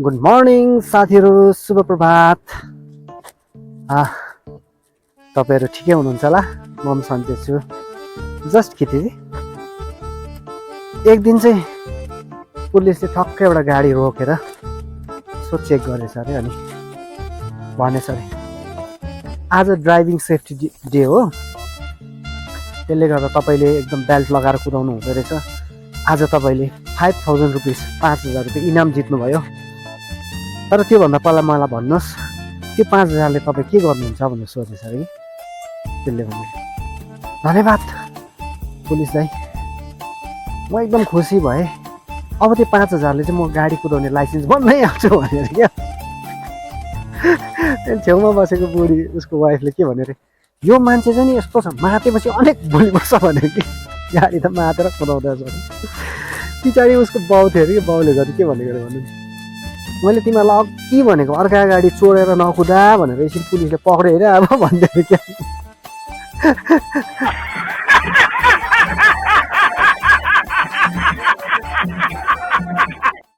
Good morning साथीहरू, शुभ प्रभात। तपाईँहरू ठिकै हुनुहुन्छ होला? म पनि सन्चै छु। जस्ट कि एक दिन चाहिँ पुलिसले ठक्कै एउटा गाडी रोकेर यसो चेक गरेछ अरे, अनि भनेछ अरे आज ड्राइभिङ सेफ्टी डे हो, त्यसले गर्दा तपाईँले एकदम बेल्ट लगाएर कुदाउनु हुँदो रहेछ। आज तपाईँले 5000 रुपिस 5000 रुपियाँ इनाम जित्नुभयो। तर त्योभन्दा पहिला मलाई भन्नुहोस्, त्यो 5000ले तपाईँ के गर्नुहुन्छ भनेर सोधेछ अरे। त्यसले भने धन्यवाद पुलिसलाई, म एकदम खुसी भएँ। अब त्यो 5000ले चाहिँ म गाडी कुदाउने लाइसेन्स बन्नै आउँछु भनेर क्या। त्यहाँदेखि छेउमा बसेको बुढी उसको वाइफले के भन्यो अरे, यो मान्छे चाहिँ नि यस्तो छ, मातेपछि अनेक बोल्नुपर्छ भनेर कि गाडी त मातेर कुदाउँदैछ अरे। पछाडि उसको बाउ थियो अरे, बाउले झन् के भनेको अरे भन्नु, मैले तिमीहरूलाई अघि भनेको अर्का गाडी चोरेर नकुदा भनेर, यसरी पुलिसले पक्रियो अरे अब भन्दै क्या।